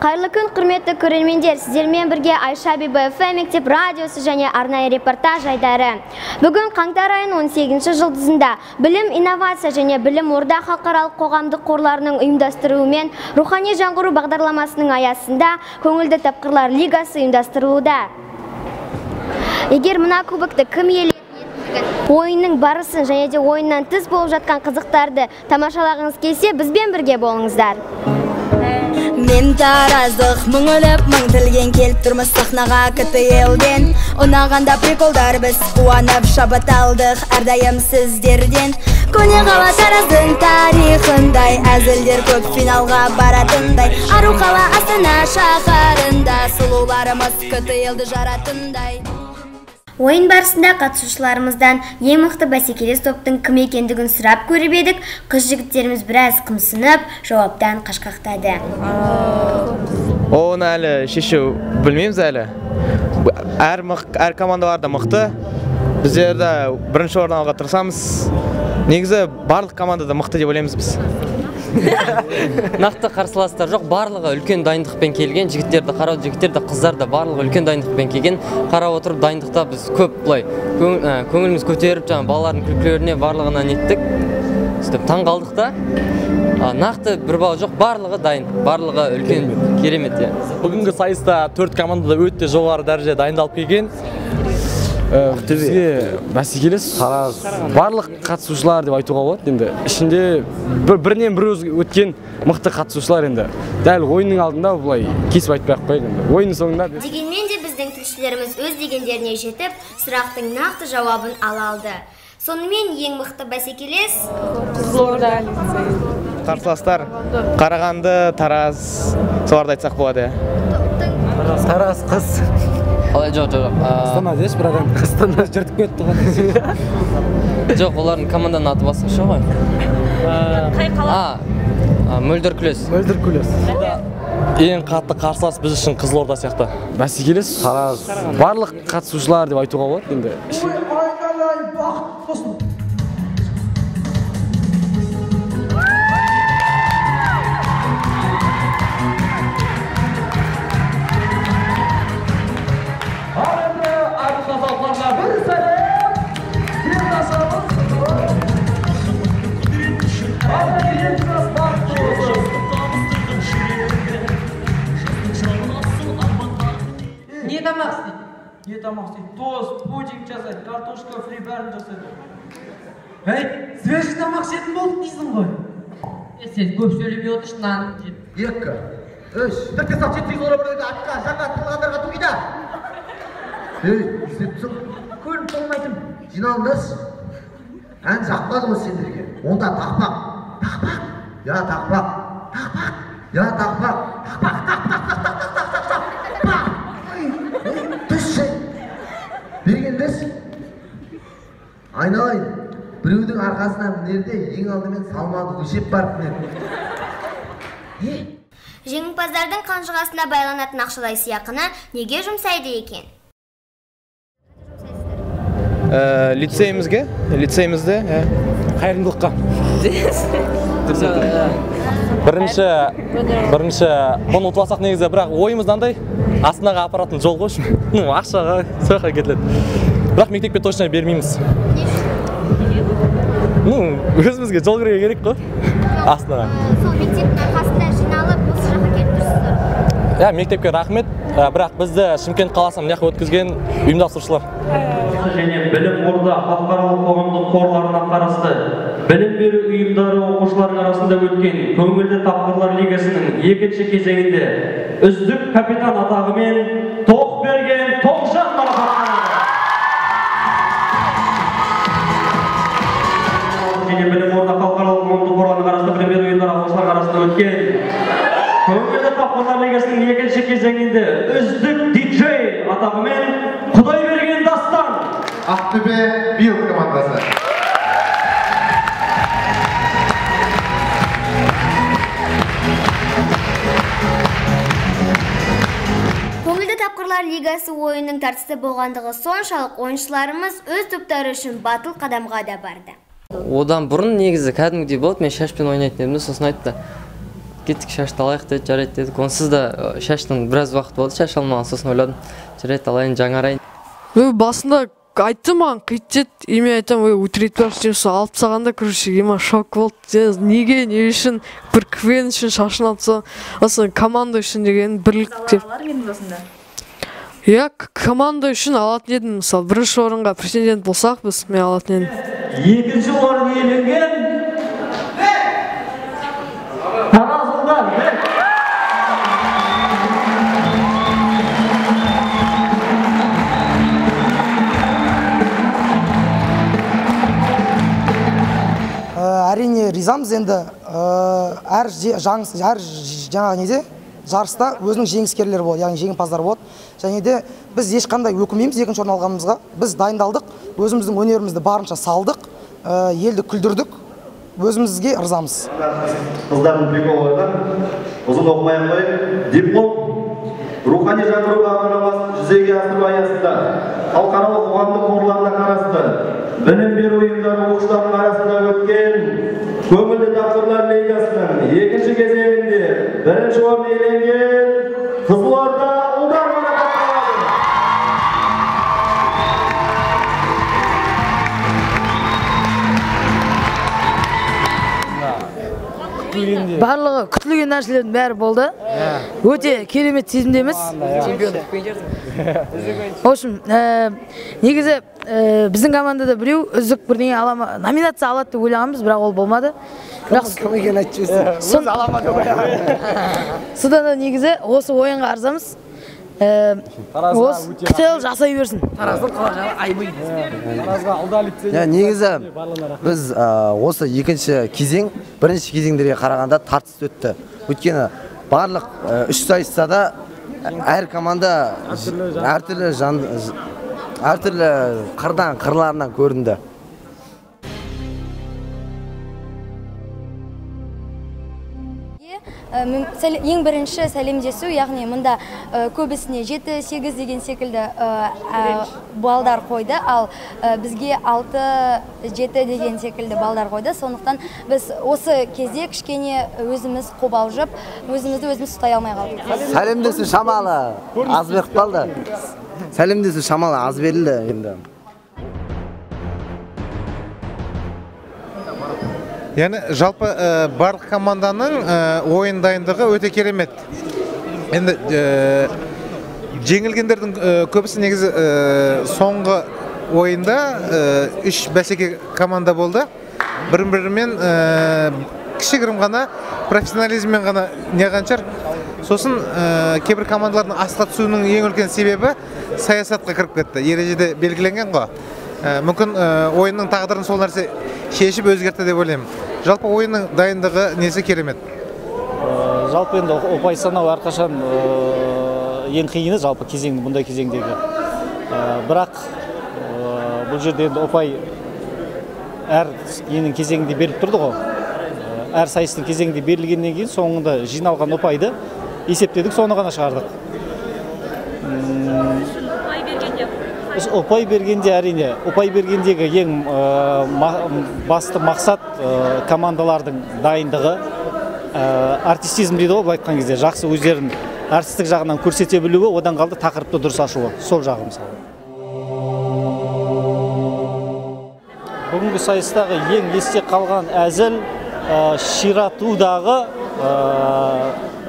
Қайырлы күн, құрметті көрермендер, сіздермен бірге Айша Бибі FM мектеп радиосы және арнайы репортаж айдары. Бүгін қаңтар айының 18-ші жұлдызында Білім, инновация және Білім орда халықаралық қоғамдық қорларының ұйымдастыруымен рухани жаңғыру бағдарламасының аясында көңілді тапқырлар лигасы ұйымдастырылуда. Егер мына кубокты кім иеленетіндігін, ойынның барысын және де ойыннан тыс болып жатқан қызықтарды тамашалағыңыз келсе, бізбен бірге болыңыздар. Мен тараздық, мың өліп, мың тілген келіп тұрмыз сахнаға КТЛ-ден. Ұнағанда приколдар біз қуанып шабыт алдық әрдайым сіздерден. Көне қала Тараздың тарихындай, әзілдер көп финалға баратындай. Ару қала Астана шаһарында, сұлуларымыз КТЛ-ді жаратындай. Ойын барысында қатысушыларымыздан ең мықты бәсекелес топтың кім екендігін сұрап көріп едік, қыз жігіттеріміз біраз қымсынып, жауаптан қашқақтады. Оны әлі шешу білмейміз әлі. Әр командалар да мықты. Біздер де бірінші орын алуға тырысамыз. Негізі барлық команда да мықты деп ойлаймыз біз. Нақты қарсыластар жоқ, барлығы үлкен дайындықпен келген, жігіттерді қарау, жігіттер де қыздар да барлығы үлкен дайындықпен келген. Қарап отырып дайындықта біз көп былай көңіліміз көтеріп, жаңа балалардың күлкілеріне барлығына неттік. Сөйтіп таң қалдық та. Нақты бір бал жоқ, барлығы дайын, барлығы үлкен керемет. Бүгінгі сайыста 4 команда да өте жоғары дәрежеде дайындалып келген. Бізге бәсекелес барлық қатысушылар деп айтуға болады енді. Ішінде бірінен бірі өткен мықты қатысушылар енді. Дәл ойынның алдында бұлай кесіп айтпай ақ қояйық енді. Ойынның соңында. Дегенмен де біздің тілшілеріміз өз дегендеріне жетіп, сұрақтың нақты жауабын ала алды. Сонымен ең мықты бәсекелес Қызылорда лицейі. Қарсыластар Қарағанды, Тараз, соларды айтсақ болады. Тараз қыз. Қалай, жоқ, жоқ. Астана деші, бірақ енді Астана жыртып кетті ғой. Жоқ, олардың команданың аты басқаша ғой. Қай қала? Мөлдір Күлес. Мөлдір Күлес. Ең қатты қарсылас біз үшін Қызылорда сияқты. Бәсекелес Тараз барлық қатысушылар деп айтуға болады енді. Айналайын, бақыт болсын. Не тамақ істейді? Не тамақ істейді? Тост, пудинг жасайды, картошка фри бәрін жасайды. Ей, свежий тамақ ішетін болдық дейсің ғой. Сен көп сөйлемей отыршы, нан жеп. 2, 3, 4, 5, 6, 7, 8, 9, 10, атқа, жаққа, тығылғандарға тугида. Ей, істеп тұрсың? Көрініп болмайтын. Жиналыңдаршы. Ән жақпады ғой сендерге. Онда тақпақ. Тақпақ. Я тақпақ. Тақпақ. Я тақпақ. Тақпақ, тақ, тақ, тақ, тақ, тақ, тақ, тақ, тақ. Түсші. Бергендерші. Айналайын. Біреудің арқасына мінерде ең алдымен салмағын өлшеп барып мінер. Жеңімпаздардың қанжығасына байланатын ақшалай сыйақыны неге жұмсайды екен? Лицейімізге, лицейімізде, қайырымдылыққа. Бірінші бұны ұтып алсақ негізі, бірақ ойымыз мынандай, Астанаға апаратын жол ғой, ну, ақшаға, сол жаққа кетіледі. Бірақ мектепке точно бермейміз. Ну, өзімізге жол кіруге керек қой, Астанаға. Сол мектептің арқасында жиналып, осы жаққа келіп тұрсыздар. Иә, мектепке рахмет, бірақ бізді Шымкент қаласына мына жаққа өткізген ұйымдастырушылар. Және Білім орда халықаралық қоғамдық қорларына қарасты білім беру ұйымдары оқушыларының арасында өткен көңілді тапқырлар лигасының екінші кезеңінде үздік капитан атағымен Тоқберген Тоқжан марапатталды. Және Білім орда халықаралық қоғамдық қорларына қарасты білім беру ұйымдары оқушыларының арасында өткен көңілді тапқырлар лигасының екінші кезеңінде үздік диджей атағымен Құдайберген Дастан. Ақтөбе Биыл командасы. Көңілді тапқырлар лигасы ойынның тартысты болғандығы соншалық ойыншыларымыз өз топтары үшін батыл қадамға да барды. Одан бұрын негізі кәдімгідей болды, мен шашпен ойнайтын едім, сосын айтты. Кеттік, шашты алайық деді, жарайды дедік. Онсыз да шаштың біраз уақыт болды, шаш алмаған, сосын ойладым, жарайды, алайын, жаңарайын. Басында айтты маған, қит деді, и мен айтамын, ой, өтірік айтпақшы деймін, сосын алып тастағанда, короче, ема шок болды. Неге, не үшін, бір КВН үшін шашын алып тастаған, сосын команда үшін деген бірлік деп. Иә, команда үшін алатын едім, мысалы, бірінші орынға претендент болсақ, біз, мен алатын едім. Екінші орын иеленген Тараз ұлдар. Әрине ризамыз енді, әр жаңағы неде жарыста өзінің жеңіскерлері болады, яғни жеңімпаздар болады. Және де біз ешқандай өкінбейміз екінші орын алғанымызға. Біз дайындалдық, өзіміздің өнерімізді барынша салдық, елді күлдірдік, өзімізге ырзамыз. Қыздардың приколы ұзын оқымай ақ қояйын. Диплом рухани жаңғыру бағдарламасын жүзеге асыру аясында халықаралық қоғамдық қорларына қарасты білім беру ұйымдары оқушыларының арасында өткен көңілді тапқырлар лигасының екінші кезеңінде бірінші орын иеленген Қызылорда ұлдар марапатталады. Барлығы күтілген нәрселердің бәрі болды. Өте керемет сезімдеміз. В общем, негізі біздің командада біреу үздік бірдеңе ала ма, номинация алады деп ойлағанбыз, бірақ ол болмады. Бірақ кім екенін айтып жіберсең. Өзі ала ма деп ойлаған. Содан да негізі осы ойынға арзамыз. Осы КТЛ жасай берсін. Тараздың қалажағы айбый. Негізі біз осы екінші кезең, бірінші кезеңдерге қарағанда тартысты өтті. Өйткені барлық үш сайыста да әр команда әртүрлі қырдан қырларынан көрінді. Ең бірінші сәлемдесу, яғни мұнда көбісіне 7-8 деген секілді балдар қойды, ал бізге 6-7 деген секілді балдар қойды. Сондықтан біз осы кезде кішкене өзіміз қобалжып, өзімізді өзіміз ұстай алмай қалдық. Сәлемдесу шамалы аз беріп қалды. Сәлемдесу шамалы аз берілді енді. Яғни жалпы барлық команданың ойын дайындығы өте керемет. Енді жеңілгендердің көбісі негізі соңғы ойында үш бәсеке команда болды. Бір-бірімен кішігірім ғана профессионализммен ғана неған шығар. Сосын кейбір командалардың астқа түсуінің ең үлкен себебі саясатқа кіріп кетті. Ережеде белгіленген ғой. Мүмкін ойынның тағдырын сол нәрсе шешіп өзгертті деп ойлаймын. Жалпы ойынның дайындығы несі керемет. Жалпы енді ұпай санау әрқашан ең қиыны, жалпы кезеңді, бұндай кезеңдегі. Бірақ бұл жерде енді ұпай әр ненің кезеңінде беріліп тұрды ғой. Әр сайыстың кезеңінде берілгеннен кейін соңында жиналған ұпайды есептедік, соны ғана шығардық. Ұпай бергенде әрине, ұпай бергендегі ең басты мақсат командалардың дайындығы, артистизм дейді ғой, былай айтқан кезде, жақсы өздерін артистік жағынан көрсете білуі, одан қалды тақырыпты дұрыс ашуы, сол жағы мысалы. Бүгінгі сайыстағы ең есте қалған әзіл ширатудағы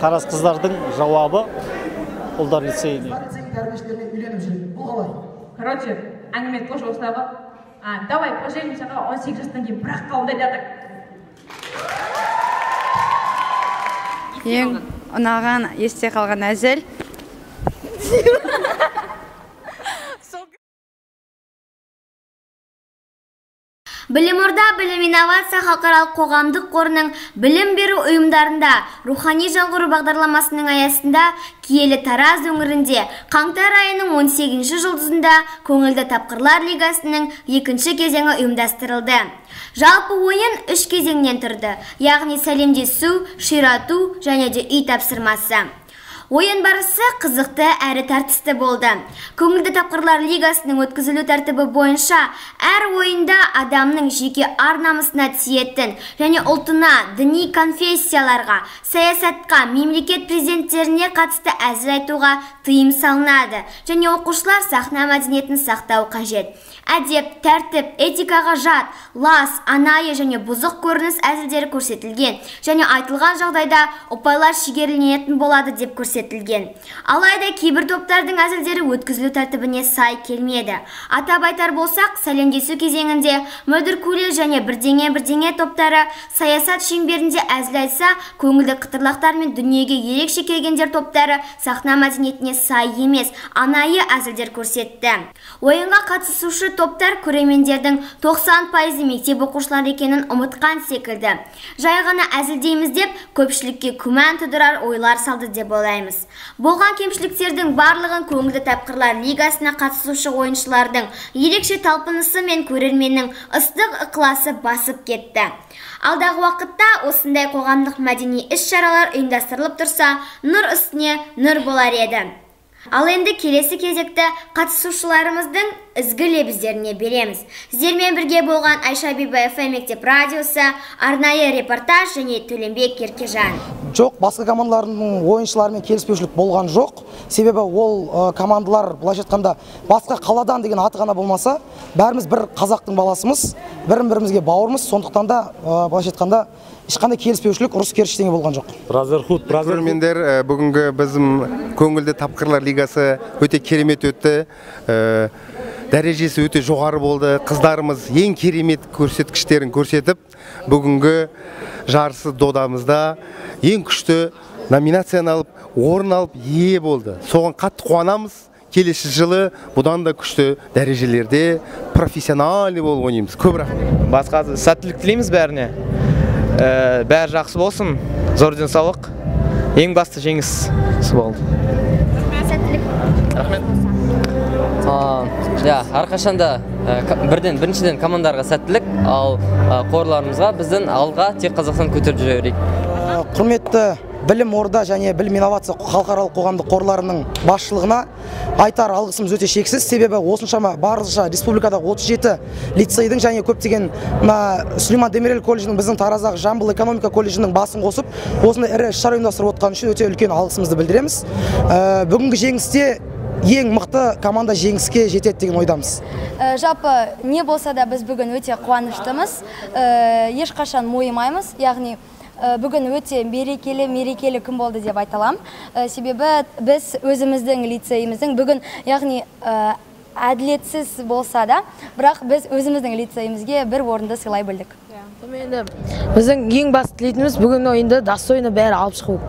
Тараз қыздардың жауабы ұлдар лицейіне. Короче, әңгіме тоже осылай ғой. Давай, поженимся, 18 жастан кейін бірақ қабылдайды. Ең ұнаған, есте қалған әзіл. Білім орда білім инновация халықаралық қоғамдық қорының білім беру ұйымдарында рухани жаңғыру бағдарламасының аясында киелі Тараз өңірінде қаңтар айының 18-ші жұлдызында көңілді тапқырлар лигасының екінші кезеңі ұйымдастырылды. Жалпы ойын үш кезеңнен тұрды, яғни сәлемдесу, ширату және де үй тапсырмасы. Ойын барысы қызықты әрі тартысты болды. Көңілді тапқырлар лигасының өткізілу тәртібі бойынша әр ойында адамның жеке ар-намысына тиетін және ұлтына, діни конфессияларға, саясатқа, мемлекет президенттеріне қатысты әзіл айтуға тыйым салынады және оқушылар сахна мәдениетін сақтау қажет. Әдеп, тәртіп, этикаға жат, лас, анайы және бұзық көрініс әзілдері көрсетілген және айтылған жағдайда ұпайлар шегерленетін болады деп көрсетілген. Алайда кейбір топтардың әзілдері өткізілу тәртібіне сай келмеді. Атап айтар болсақ, сәлемдесу кезеңінде Мөлдір Көле және бірдеңе-бірдеңе топтары саясат шеңберінде әзіл айтса, көңілді қытырлақтар мен дүниеге ерекше келгендер топтары сахна мәдениетіне сай емес, анайы әзілдер көрсетті. Ойынға қатысушы топтар көрермендердің 90% мектеп оқушылары екенін ұмытқан секілді. Жай ғана әзілдейміз деп көпшілікке күмән тудырар ойлар салды деп ойлаймыз. Болған кемшіліктердің барлығын көңілді тапқырлар лигасына қатысушы ойыншылардың ерекше талпынысы мен көрерменнің ыстық ықыласы басып кетті. Алдағы уақытта осындай қоғамдық мәдени іс-шаралар ұйымдастырылып тұрса, нұр үстіне нұр болар еді. Ал енді келесі кезекті қатысушыларымыздың ізгі лебіздеріне береміз. Сіздермен бірге болған Айша Бибі FM мектеп радиосы, арнайы репортаж және Төленбек Еркежан. Жоқ, басқа командалардың ойыншыларымен келіспеушілік болған жоқ. Себебі ол командалар, былайша айтқанда, басқа қаладан деген аты ғана болмаса, бәріміз бір қазақтың баласымыз, бірімізге бауырмыз. Сондықтан да, былайша айтқанда, ешқандай келіспеушілік, ұрыс-керіс ештеңе болған жоқ. Brotherhood, көрермендер, бүгінгі біздің көңілді тапқырлар лигасы өте керемет өтті. Дәрежесі өте жоғары болды. Қыздарымыз ең керемет көрсеткіштерін көрсетіп, бүгінгі жарысы додамызда ең күшті номинацияны алып, орын алып, ие болды. Соған қатты қуанамыз. Келесі жылы бұдан да күшті дәрежелерде профессиональный болып ойнаймыз. Көп рахмет. Басқа сәттілік тілейміз бәріне. Бәрі жақсы болсын, зор денсаулық, ең басты жеңіс болды. Сәттілік. Рахмет. Әрқашанда біріншіден командарға сәттілік, ал қорларымызға біздің алға тек Қазақстан көтеріп жүре берейік. Құрметті Білім Орда және Білім Инновация халықаралық қоғамдық қорларының басшылығына айтар алғысымыз өте шексіз. Себебі осыншама барынша республикада 37 лицейдің және көптеген мына Сүлейман Демирел колледжінің, біздің Тараздағы Жамбыл экономика колледжінің басын қосып, осындай ірі іс-шара ұйымдастырып отқан үшін өте үлкен алғысымызды білдіреміз. Бүгінгі жеңісте ең мықты команда жеңіске жетеді деген ойдамыз. Жалпы не болса да біз бүгін өте қуаныштымыз, ешқашан мойымаймыз, яғни бүгін өте мерекелі күн болды деп айта аламын. Себебі біз өзіміздің лицейіміздің бүгін, яғни әділетсіз болса да, бірақ біз өзіміздің лицейімізге бір орынды сыйлай білдік. Енді біздің ең басты тілейтініміз бүгін ойынды достойно бәрі алып шығу.